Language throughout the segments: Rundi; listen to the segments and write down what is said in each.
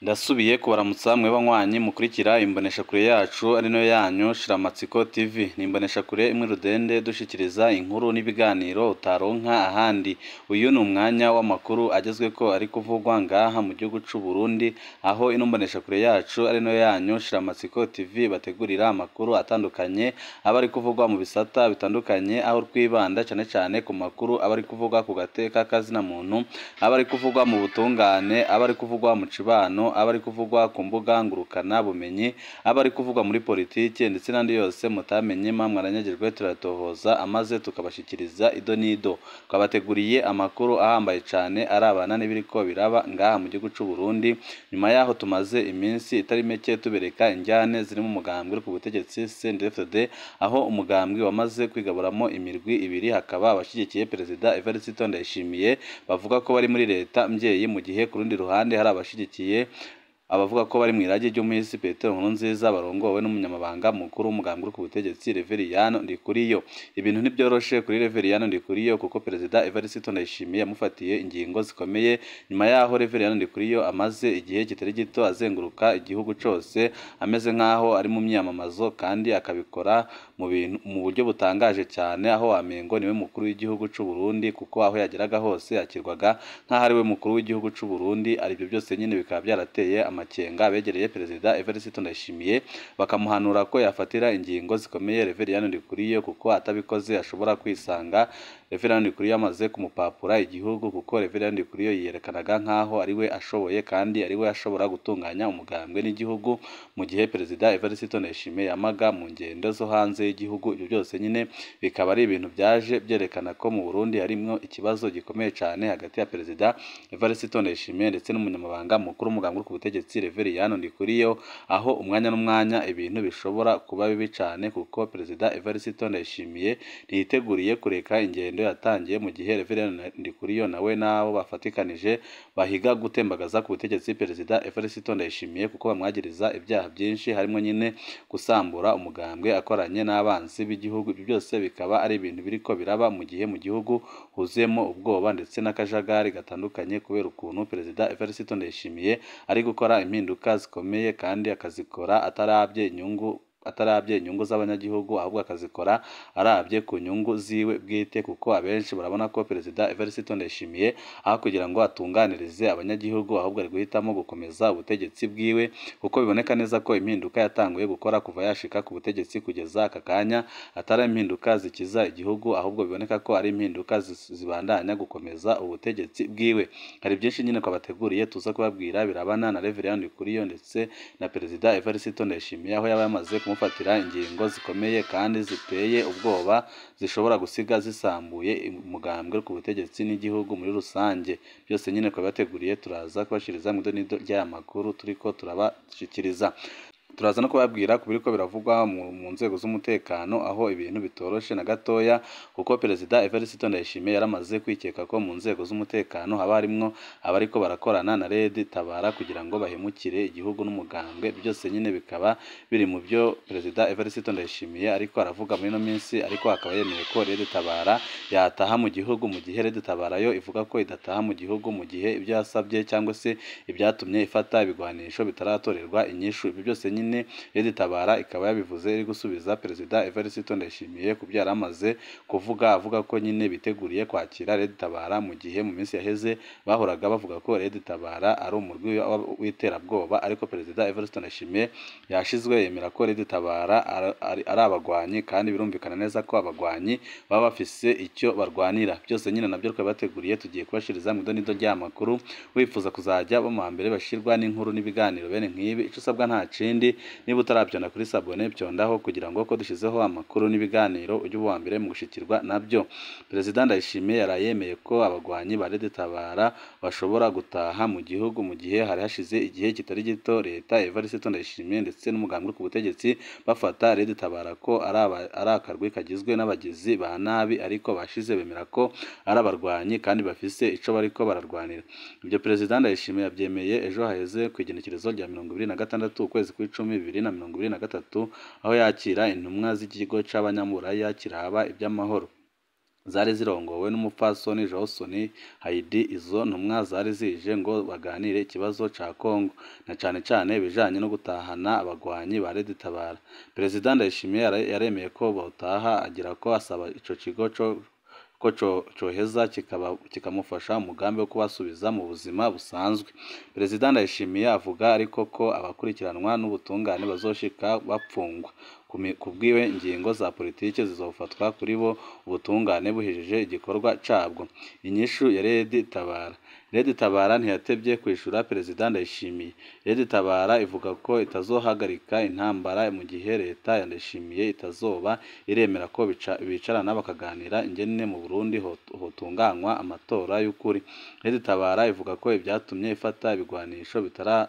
Ndasubiye kubaramutsa mwe banywanyi mukurikira imboneshakure yacu ari nayo yanyu Shiramatsiko TV. Ni imboneshakure imwe rudende dushikiriza inkuru n'ibiganiro utaronka ahandi. Uyu ni umwanya w'amakuru agezweko ari kuvugwa ngaha mu gihugu c'u Burundi, aho ino mboneshakure yacu ari nayo yanyu Shiramatsiko TV bategurira amakuru atandukanye aba ari kuvugwa mu bisata bitandukanye, aho twibanda cane cane ku makuru aba ari kuvugwa ku gateka kazina muntu, aba ari kuvugwa mu butungane, aba ari kuvugwa mu cibano, aba ari kuvugwa ku mbuga ngurukana bumenyi, aba ari kuvugwa muri politike ndetse n'andi yose mutamenye mwaranyagijwe turatohoza amaze tukabashikiriza ido n'ido. Twabateguriye amakuru ahambaye cane arabana n'ibiriko biraba ngaha mu gihugu c'u Burundi, nyuma yaho tumaze iminsi itari mike tubereka injyane ziri mu mugambwe uri ku butegetsi CNDD-FDD, aho umugambwe wamaze kwigaburamo imirwi ibiri, hakaba abashigikiye Perezida Evariste Ndayishimiye bavuga ko bari muri leta mvyeyi, mu gihe ku rundi ruhande hari abashigikiye abavuga ko bari mw'iragi ry'umuhisi Petero Nkurunziza barongowe n'umunyamabanga mukuru w'umugambwe uri ku butegetsi Reveriyano Ndikuriyo. Ibintu ntibyoroshe kuri Reveriyano Ndikuriyo kuko Perezida Evariste Ndayishimiye yamufatiye ingingo zikomeye, nyuma yaho Reveriyano Ndikuriyo amaze igihe kitari gito azenguruka igihugu cose ameze nk'aho ari mu myamamazo, kandi akabikora mu bintu mu buryo butangaje cyane, aho wamengo niwe mukuru w'igihugu c'u Burundi, kuko aho yageraga hose yakirwaga nk'aho ari we mukuru w'igihugu c'u Burundi. Aribyo byose nyine bikaba byarateye amakenga abegereye Perezida Evariste Ndayishimiye, bakamuhanura ko yafatira ingingo zikomeye Reveriyano Ndikuriyo, kuko atabikoze ashobora kwisanga Reveriyano Ndikuriyo amaze kumupapura igihugu, kuko Reveriyano Ndikuriyo yiyerekanaga nk'aho ari we ashoboye kandi ari we ashobora gutunganya umugambwe n'igihugu, mu gihe Perezida Evariste Ndayishimiye yamaga mu ngendo zo hanze y'igihugu. Ibyo byose nyine bikaba ari ibintu byaje byerekana ko mu Burundi harimwo ikibazo gikomeye cyane hagati ya Perezida Evariste Ndayishimiye ndetse n'umunyamabanga mukuru w'umugambwe uri ku butegetsi Reveriyano Ndikuriyo, aho umwanya n'umwanya ibintu bishobora kuba bibi cyane, kuko Perezida Evariste Ndayishimiye ntiyiteguriye kureka ingendo yatangiye, mu gihe Reveriyano Ndikuriyo nawe n'abo bafatikanije bahiga gutembagaza ku butegetsi Perezida Evariste Ndayishimiye, kuko bamwagiriza ibyaha byinshi harimo nyine gusambura umugambwe akoranye n'abanzi b'igihugu. Ibyo byose bikaba ari ibintu biriko biraba mu gihe mu gihugu huzuyemo ubwoba ndetse n'akajagari gatandukanye, kubera ukuntu Perezida Evariste Ndayishimiye ari gukora impinduka zikomeye kandi akazikora atarabye inyungu z'abanyagihugu, ahubwo akazikora arabye ku nyungu ziwe bwite, kuko abenshi barabona ko Perezida Evariste Ndayishimiye aho kugira ngo atunganirize abanyagihugu ahubwo ari guhitamo gukomeza ubutegetsi bwiwe, kuko biboneka neza ko impinduka yatanguye gukora kuva yashika ku butegetsi kugeza aka kanya atari impinduka zikiza igihugu, ahubwo biboneka ko ari impinduka zibandanya gukomeza ubutegetsi bwiwe. Hari byinshi nyine twabateguriye tuza kubabwira birabana na Reveriyano Ndikuriyo ndetse na Perezida Evariste Ndayishimiye, aho yaba yamaze kumufatira ingingo zikomeye kandi ziteye ubwoba zishobora gusiga zisambuye umugambwe ku butegetsi n'igihugu muri rusange. Byose nyine twabateguriye turaza kubashiriza mu idonido ry'aya makuru turiko turabashikiriza. Turaza no kubabwira ku biriko biravugwa mu nzego z'umutekano, aho ibintu bitoroshe na gatoya, kuko Perezida Evariste Ndayishimiye yaramaze kwikeka ko mu nzego z'umutekano haba harimwo abariko barakorana na Red Tabara kugira ngo bahemukire igihugu n'umugambwe. Byose nyine bikaba biri mu byo Perezida Evariste Ndayishimiye ariko aravuga muri ino minsi, ariko akaba yemeye ko Red Tabara yataha mu gihugu, mu gihe Red Tabara yo ivuga ko idataha mu gihugu mu gihe ibyo yasabye cyangwa se ibyatumye ifata ibigwanisho bitaratorerwa inyishu. Ibyo byose nyine Red Tabara ikaba yabivuze iri gusubiza Perezida Evariste Ndayishimiye ku byo yaramaze kuvuga, avuga ko nyine biteguriye kwakira Red Tabara, mu gihe mu minsi yaheze bahoraga bavuga ko Red Tabara ari umurwi w'iterabwoba, ariko Perezida Evariste Ndayishimiye yashizwe yemera ko Red Tabara ari abagwanyi, kandi birumvikana neza ko abagwanyi baba bafise icyo barwanira. Byose nyine nabyo twabateguriye tugiye kubashiriza mu idonido ry'amakuru. Wifuza kuzajya bo mu mbere bashirwa n'inkuru n'ibiganiro bene nk'ibi, ico usabwa nta kindi, niba utarabyonda kuri sabone byondaho kugira ngo ko dushizeho amakuru n'ibiganiro ujye uba uwa mbere mu gushikirwa nabyo. Perezida Ndayishimiye yarayemeye ko abagwanyi ba Red Tabara bashobora gutaha mu gihugu, mu gihe hari hashize igihe kitari gito leta Evariste Ndayishimiye ndetse n'umugambwe ku butegetsi bafata Red Tabara ko ari akarwi kagizwe n'abagizi ba nabi, ariko bashize bemera ko ari abarwanyi kandi bafise ico bariko bararwanira. Ibyo Perezida Ndayishimiye yabyemeye ejo haheze ku igenekerezo rya 26 ukwezi kw'icumi 2023, aho yakira intumwa z'ikigo c'abanyaburaya kiraba iby'amahoro. Zari zirongowe n'umupfasoni Johnson Haidi. Izo ntumwa zari zije ngo baganire ikibazo ca Congo, na cane cane ibijanye no gutahana abagwanyi ba Red Tabara. Perezida Ndayishimiye yaremeye ko botaha, agira ko asaba ico kigo ko coheza kikamufasha umugambi wo kubasubiza mu buzima busanzwe. Perezida Ndayishimiye avuga ariko ko abakurikiranwa n'ubutungane bazoshika bapfungwa. Kubwiwe, ingingo za politike zizofatwa kuri bo ubutungane buhejeje igikorwa cabwo. Inyishu ya Red Tabara. Red Tabara ntiyatevye kwishura Perezida Ndayishimiye. Red Tabara ivuga ko itazohagarika intambara mu gihe leta ya Ndayishimiye itazoba iremera ko bicarana bakaganira ingene mu Burundi hotunganywa amatora y'ukuri. Red Tabara ivuga ko ivyatumye ifata ibigwanisho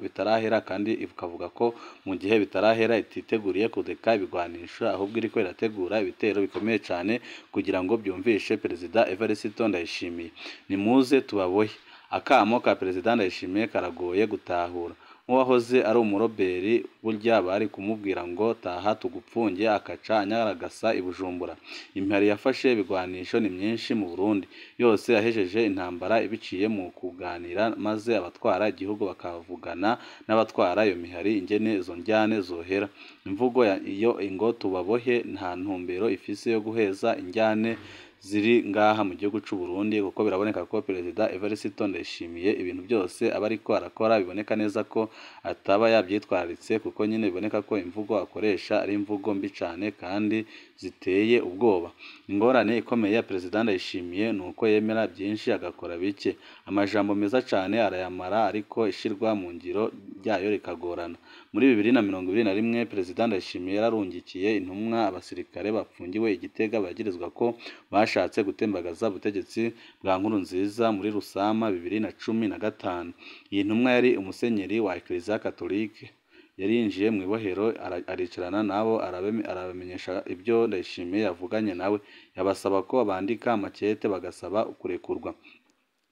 bitarahera, kandi ikavuga ko mu gihe bitarahera ititeguriye kureka ibigwanisho, ahubwo iriko irategura ibitero bikomeye cane kugira ngo byumvishe Perezida Evariste Ndayishimiye. Nimuze tubabohe. Akamo ka Perezida Ndayishimiye karagoye gutahura. Nk'uwahoze ari umuroberi, burya bari kumubwira ngo taha tugupfunge, akaca anyaragasa i Bujumbura. Imihari yafashe ibigwanisho ni myinshi mu Burundi, yose yahejeje intambara ibiciye mu kuganira, maze abatwara igihugu bakavugana n'abatwara iyo mihari ingene izo ndyane zohera. Imvugo iyo ngo tubabohe nta ntumbero ifise yo guheza indyane ziri ngaha mu gihugu c'u Burundi, kuko biraboneka ko Perezida Evariste Ndayishimiye ibintu byose aba ariko arakora biboneka neza ko ataba yavyitwararitse, kuko nyine biboneka ko imvugo akoresha ari imvugo mbi cane kandi ziteye ubwoba. Ingorane ikomeye ya Perezida Ndayishimiye ni uko yemera byinshi agakora bike. Amajambo meza cane arayamara, ariko ishirwa mu ngiro ryayo rikagorana. Muri 2021 Perezida Ndayishimiye yararungikiye intumwa abasirikare bapfungiwe i Gitega bagirizwa ko bashatse gutembagaza ubutegetsi bwa Nkurunziza muri Rusama 2015. Iyi ntumwa yari umusenyeri wa Eklezia Katolike, yarinjiye mu ibohero aricarana nabo, arabamenyesha ibyo Ndayishimiye yavuganye nawe, yabasaba ko bandika amakete bagasaba kurekurwa.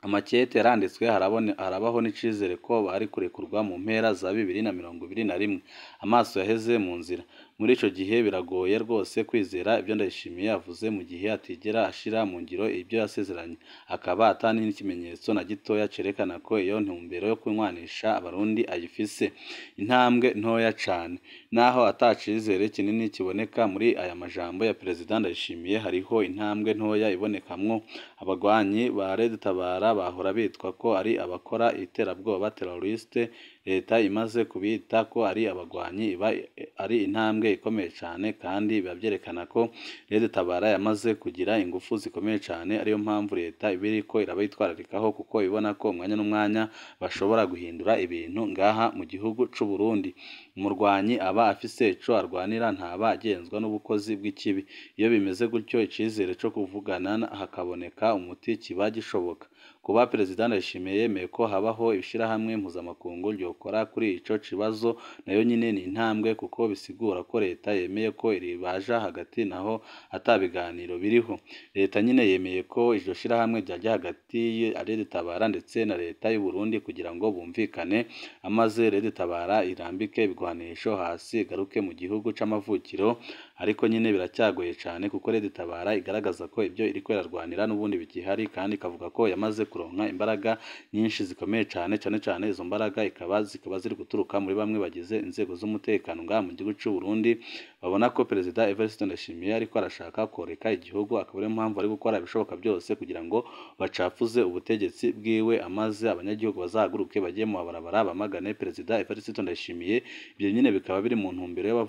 Amakete yaranditswe, harabaho n'icizere ko bari kurekurwa mu mpera za 2021. Amaso yaheze mu nzira. Muri ico gihe biragoye rwose kwizera ibyo Ndayishimiye yavuze mu gihe atigera ashira mu ngiro ibyo yasezeranye, akaba atani n'ikimenyetso na gitoya cerekana ko iyo ntumbero yo kunywanisha Abarundi ayifise. Intambwe ntoya cane. Naho atacizere kinini kiboneka muri aya majambo ya Perezida Ndayishimiye, hariho intambwe ntoya ibonekamwo. Abagwanyi ba Red Tabara bahora bitwa ko ari abakora iterabwoba terroriste, leta imaze kubita ko ari abagwanyi iba ari intambwe ikomeye cane, kandi biba vyerekana ko Red Tabara yamaze kugira ingufu zikomeye cane, ariyo mpamvu leta iba iriko irabayitwararikaho, kuko ibona ko umwanya n'umwanya bashobora guhindura ibintu ngaha mu gihugu c'u Burundi. Umurwanyi aba afise ico arwanira, ntaba agenzwa n'ubukozi bw'ikibi. Iyo bimeze gutyo, icizere co kuvugana hakaboneka umuti kiba gishoboka. Kuba Perezida Ndayishimiye yemeye ko habaho ishirahamwe mpuzamakungu ryokora kuri ico kibazo nayo nyine ni intambwe, kuko bisigura ko leta yemeye ko iribaja hagati naho ata biganiro biriho. Leta nyine yemeye ko iryo shirahamwe ryaja hagati ya Red Tabara ndetse na leta y'u Burundi kugira ngo bumvikane, amaze Red Tabara irambike ibigwanisho hasi igaruke mu gihugu c'amavukiro. Ariko nyine biracyagoye cane, kuko Red Tabara igaragaza ko ibyo iriko irarwanira n'ubundi bigihari, kandi ikavuga ko yamaze kuronka imbaraga nyinshi zikomeye cane, cane cane izo mbaraga zikaba ziri guturuka muri bamwe bagize inzego z'umutekano ngaha mu gihugu c'u Burundi, babona ko Perezida Evariste Ndayishimiye ariko arashaka koreka igihugu, akaba ariyo mpamvu ari gukora ibishoboka byose kugira ngo bacafuze ubutegetsi bwiwe, amaze abanyagihugu bazahaguruke bagiye mu mabarabara bamagane Perezida Evariste Ndayishimiye. Ibyo nyine bikaba biri mu ntumbero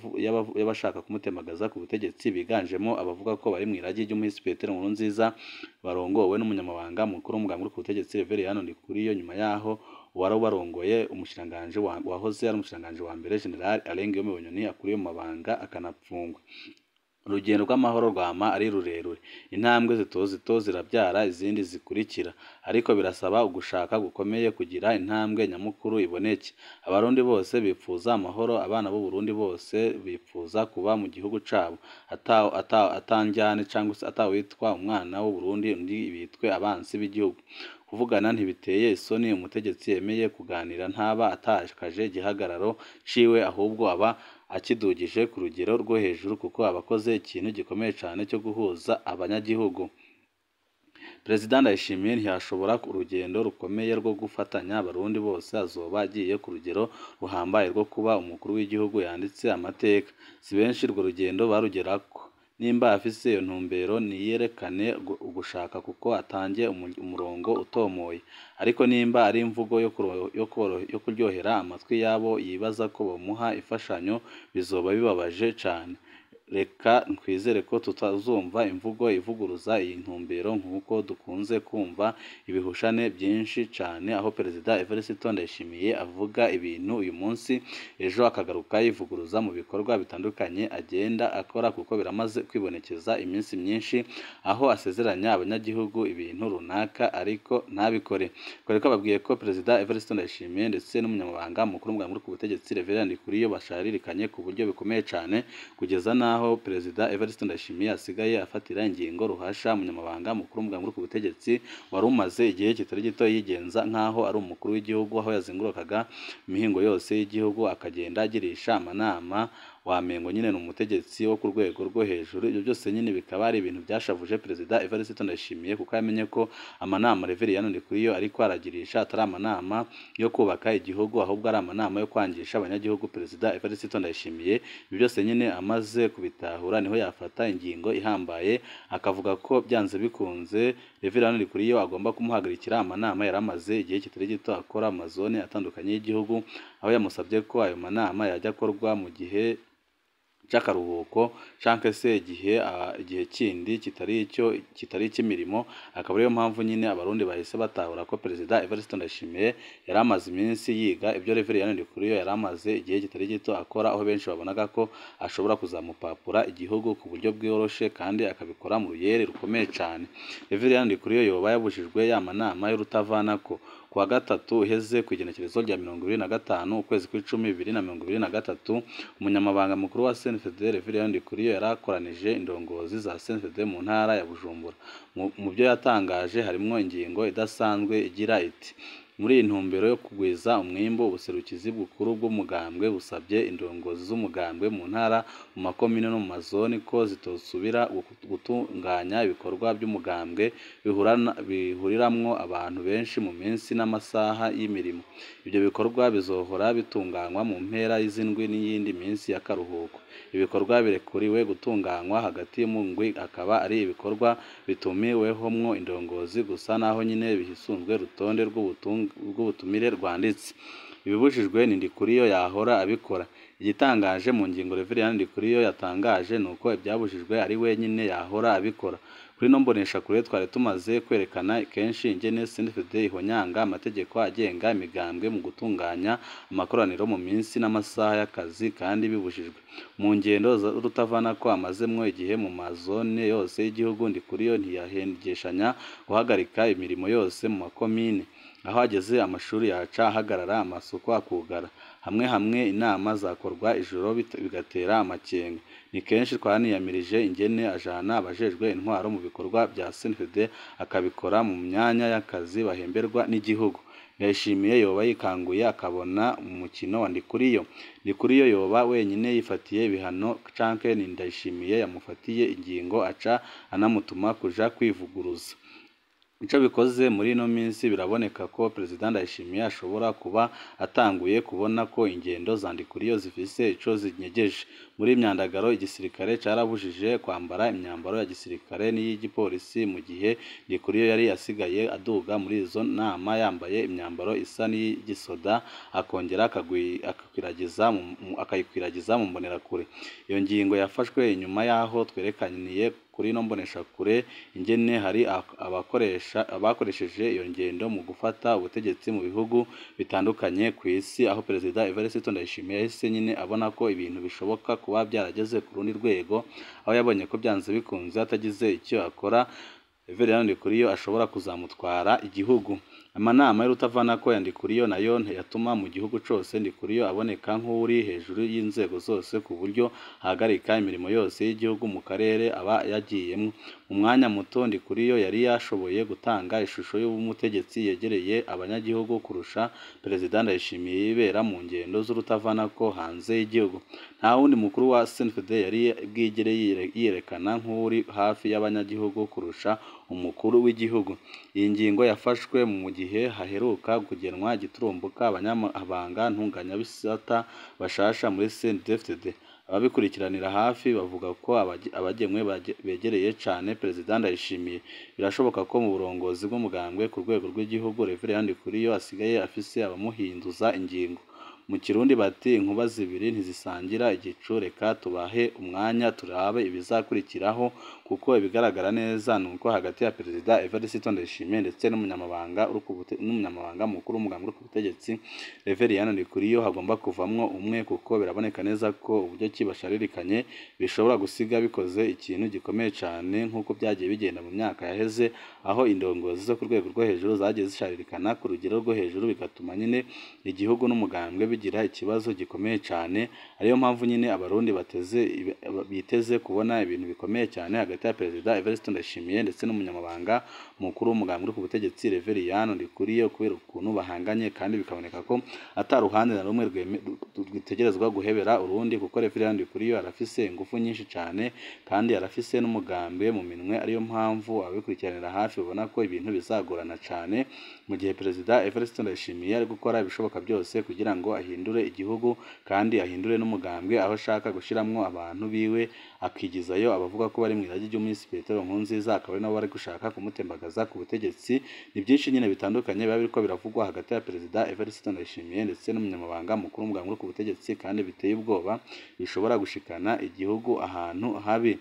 y'abashaka kumutemagaza ku butegetsi, biganjemo abavuga ko bari mu iragi ry'umuhisi Petero Nkurunziza, barongowe n'umunyamabanga mukuru w'umugambi uri ku butegetsi Reveriyano Ndikuriyo. Nyuma yaho uwari ubarongoye umushiranganje wahoze ari umushiranganje wa mbere General Alain Guillaume Bunyoni akuriye mu mabanga akanapfungwa. Urugendo rw'amahoro rwama ari rurerure, intambwe zito zito zirabyara izindi zikurikira, ariko birasaba ugushaka gukomeye kugira intambwe nyamukuru iboneke. Abarundi bose bipfuza amahoro, abana b'u Burundi bose bipfuza kuba mu gihugu cabo, atanjyane cyangwa se atawitwa umwana w'u Burundi undi bitwe abansi b'igihugu. Kuvugana ntibiteye isoni, umutegetsi yemeye kuganira ntaba atakaje igihagararo ciwe, ahubwo aba akidugije ku rugero rwo hejuru, kuko aba akoze ikintu gikomeye cane cyo guhuza abanyagihugu. Perezida Ndayishimiye ntiyashobora urugendo rukomeye rwo gufatanya abarundi bose, azoba agiye ku rugero ruhambaye rwo kuba umukuru w'igihugu yanditse amateka. Si benshi urwo rugendo barugerako. Nimba afise iyo ntumbero niyerekane ugushaka kuko atange umurongo utomoye, ariko nimba ari imvugo yo kuryohera amatwi yabo yibaza ko bomuha imfashanyo bizoba bibabaje cane. Reka twizere ko tutazumva imvugo ivuguruza iyi ntumbero nk'uko dukunze kumva ibihushane byinshi cane, aho Perezida Evariste Ndayishimiye avuga ibintu uyu munsi ejo akagaruka yivuguruza mu bikorwa bitandukanye agenda akora, kuko biramaze kwibonekeza iminsi myinshi aho asezeranya abanyagihugu ibintu runaka ariko ntabikore. Twari twababwiye ko Perezida Evariste Ndayishimiye ndetse n'umunyamabanga mukuru w'umugambwe ku butegetsi Reverend Ndikuriyo basharirikanye ku buryo bikomeye cane, kugeza naho Perezida Evariste Ndayishimiye asigaye afatira ingingo ruhasha umunyamabanga mukuru w'umugambwe ku butegetsi wari umaze igihe kitari gito yigenza nk'aho ari umukuru w'igihugu, aho yazengurukaga imihingo yose y'igihugu akagenda agirisha amanama wamengo nyine ni umutegetsi wo ku rwego rwo hejuru. Ibyo byose nyine bikaba ari ibintu byashavuje Perezida Evariste Ndayishimiye, kuko yamenye ko amanama Reverien Ndikuriyo ariko aragirisha atari amanama yo kubaka igihugu, ahubwo ari amanama yo kwangisha abanyagihugu. Perezida Evariste Ndayishimiye ibyo byose nyine amaze kubitahura niho yafata ingingo ihambaye akavuga ko byanze bikunze Reverien Ndikuriyo agomba kumuhagarikira amanama yari amaze igihe kitari gito akora amazone atandukanye y'igihugu, aho yamusabye ko ayo manama yajya akorwa mu gihe cy'akaruhuko canke se igihe kindi kitari icyo kitari icy'imirimo. Akaba ariyo mpamvu nyine abarundi bahise batahura ko Perezida Evariste Ndayishimiye yari amaze iminsi yiga ibyo Reverien Ndikuriyo yari amaze igihe kitari gito akora, aho benshi babonaga ko ashobora kuzamupapura igihugu ku buryo bworoshe kandi akabikora mu ruyere rukomeye cane. Reverien Ndikuriyo yoba yabujijwe ya manama y'urutavanako kuwa gatatu uheze ku igenekerezo rya 25 ukwezi kw'icumi 2023, umunyamabanga mukuru wa CNFD Reverien Ndikuriyo yarakoranije indongozi za CNFD mu ntara ya Bujumbura. Mu byo yatangaje harimwo ingingo idasanzwe igira iti: muri iyi ntumbero yo kugwiza umwimbu, ubuserukizi bukuru bw'umugambwe busabye indongozi z'umugambwe mu ntara, mu makomine no mu mazoni ko zitosubira gutunganya ibikorwa by'umugambwe bihuriramwo abantu benshi mu minsi n'amasaha y'imirimo. Ibyo bikorwa bizohora bitunganywa mu mpera y'izindwi n'iyindi minsi y'akaruhuko. Ibikorwa birekuriwe gutunganywa hagati mu ndwi akaba ari ibikorwa bitumiwehomwo indongozi gusa, naho nyine hisunzwe urutonde rw'ubutumire rwanditse. Ibibujijwe ni Ndikuriyo yahora abikora. Igitangaje mu ngingo Reverien Ndikuriyo yatangaje ni uko ibyabujijwe ari wenyine yahora abikora. Kuri ino mboneshakure twari tumaze kwerekana kenshi ingene CNFD ihonyanga amategeko agenga imigambwe mu gutunganya amakoraniro mu minsi n'amasaha y'akazi kandi bibujijwe. Mu ngendo z'urutavanako amazemwo igihe mu mazone yose y'igihugu, Ndikuriyo ntiyahengeshanya guhagarika imirimo yose mu makomine. Aho ageze amashuri yaca ahagarara, amasoko akugara, hamwe hamwe inama zakorwa ijoro bigatera amakenga. Ni kenshi twaniyamirije ingene ajana abajejwe intwaro mu bikorwa bya CNFD akabikora mu myanya y'akazi bahemberwa n'igihugu. Ndayishimiye yoba yikanguye akabona umukino wa Ndikuriyo. Ndikuriyo yoba wenyine yifatiye ibihano canke ni Ndayishimiye yamufatiye ingingo aca anamutuma kuja kwivuguruza. Ico bikoze muri ino minsi biraboneka ko Perezida Ndayishimiye ashobora kuba atanguye kubona ko ingendo za Ndikuriyo zifise ico zinyegeje. Muri imyandagaro igisirikare carabujije kwambara imyambaro ya gisirikare n'iy'igipolisi, mu gihe Ndikuriyo yari asigaye aduga muri izo nama yambaye imyambaro isa n'iyigisoda, akongera akayikwiragiza mu mbonerakure. Iyo ngingo yafashwe inyuma y'aho twerekaniye kuri ino mboneshakure ingene hari abakoresheje iyo ngendo mu gufata ubutegetsi mu bihugu bitandukanye ku isi, aho Perezida Evariste Ndayishimiye yahise nyine abona ko ibintu bishoboka kuba byarageze ku rundi rwego, aho yabonye ko byanze bikunze atagize icyo akora Reverien Ndikuriyo ashobora kuzamutwara igihugu. Amanama y'urutavanako ya Ndikuriyo nayo yatuma mu gihugu cose Ndikuriyo aboneka nk'uri hejuru y'inzego zose ku buryo ahagarika imirimo yose y'igihugu mu karere aba yagiyemwo. Mu mwanya muto Ndikuriyo yari yashoboye gutanga ishusho y'umutegetsi yegereye abanyagihugu kurusha Perezida Ndayishimiye yibera mu ngendo z'urutavanako hanze y'igihugu. Nta wundi mukuru wa CNDD yari bwigere yiyerekana nk'uri hafi y'abanyagihugu kurusha umukuru w'igihugu. Iyi ngingo yafashwe mu gihe haheruka kugenwa giturumbuka abanyamabanga ntunganyabisata bashasha muri CNDD-FDD. Ababikurikiranira hafi bavuga ko abagenwe begereye cane Perezida Ndayishimiye. Birashoboka ko mu burongozi bw'umugambwe ku rwego rw'igihugu Reverend Ndikuriyo asigaye afise abamuhinduza ingingo. Mu Kirundi bati inkuba zibiri ntizisangira igicu, reka tubahe umwanya turabe ibizakurikiraho, kuko ibigaragara neza nuko hagati ya Perezida Evariste Ndayishimiye ndetse n'umunyamabanga mukuru w'umugambwe uri ku butegetsi Reverend Ndikuriyo hagomba kuvamwo umwe, kuko biraboneka neza ko uburyo ki basharirikanye bishobora gusiga bikoze ikintu gikomeye cane nk'uko byagiye bigenda mu myaka yaheze, aho indongozi zo ku rwego rwo hejuru zagiye zisharirikana ku rugero rwo hejuru, bigatuma nyine igihugu n'umugambwe bigira ikibazo gikomeye cane. Ariyo mpamvu nyine Abarundi biteze kubona ibintu bikomeye cyane hagati ya Perezida Evariste Ndayishimiye ndetse n'umunyamabanga mukuru w'umugambwe uri ku butegetsi Reverend Ndikuriyo, kubera ukuntu bahanganye kandi bikaboneka ko ata ruhande na rumwe rwitegerezwa guhebera urundi, kuko Reverend Ndikuriyo arafise ingufu nyinshi cane kandi arafise n'umugambwe mu minwe. Ariyo mpamvu ababikurikiranira hafi babona ko ibintu bizagorana cane mu gihe Perezida Evariste Ndayishimiye ari gukora ibishoboka byose kugira ngo ahindure igihugu kandi ahindure n'umugambwe, aho ashaka gushiramwo abantu biwe akigizayo abavuga ko bari mu iragi ry'Umwisi Petero Nkurunziza, akaba ari nabo bari gushaka kumutembagaza ku butegetsi. Ni byinshi nyine bitandukanye biba biriko biravugwa hagati ya Perezida Evariste Ndayishimiye ndetse n'umunyamabanga mukuru w'umugambwe uri ku butegetsi, kandi biteye ubwoba bishobora gushikana igihugu ahantu habi.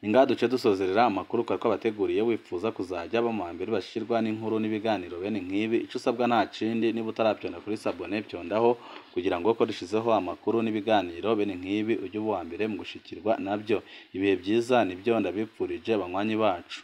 Ni ngaha duce dusozerera amakuru twari twabateguriye. Wifuza kuzajya aba mu mbere bashirwa n'inkuru n'ibiganiro bene nk'ibi, ico usabwa nta kindi, niba utaravyonda kuri sabone vyondaho kugira ngo ko dushizeho amakuru n'ibiganiro bene nk'ibi ujye uba uwa mbere mu gushikirwa nabyo. Ibihe byiza nibyo ndabipfurije banywanyi bacu.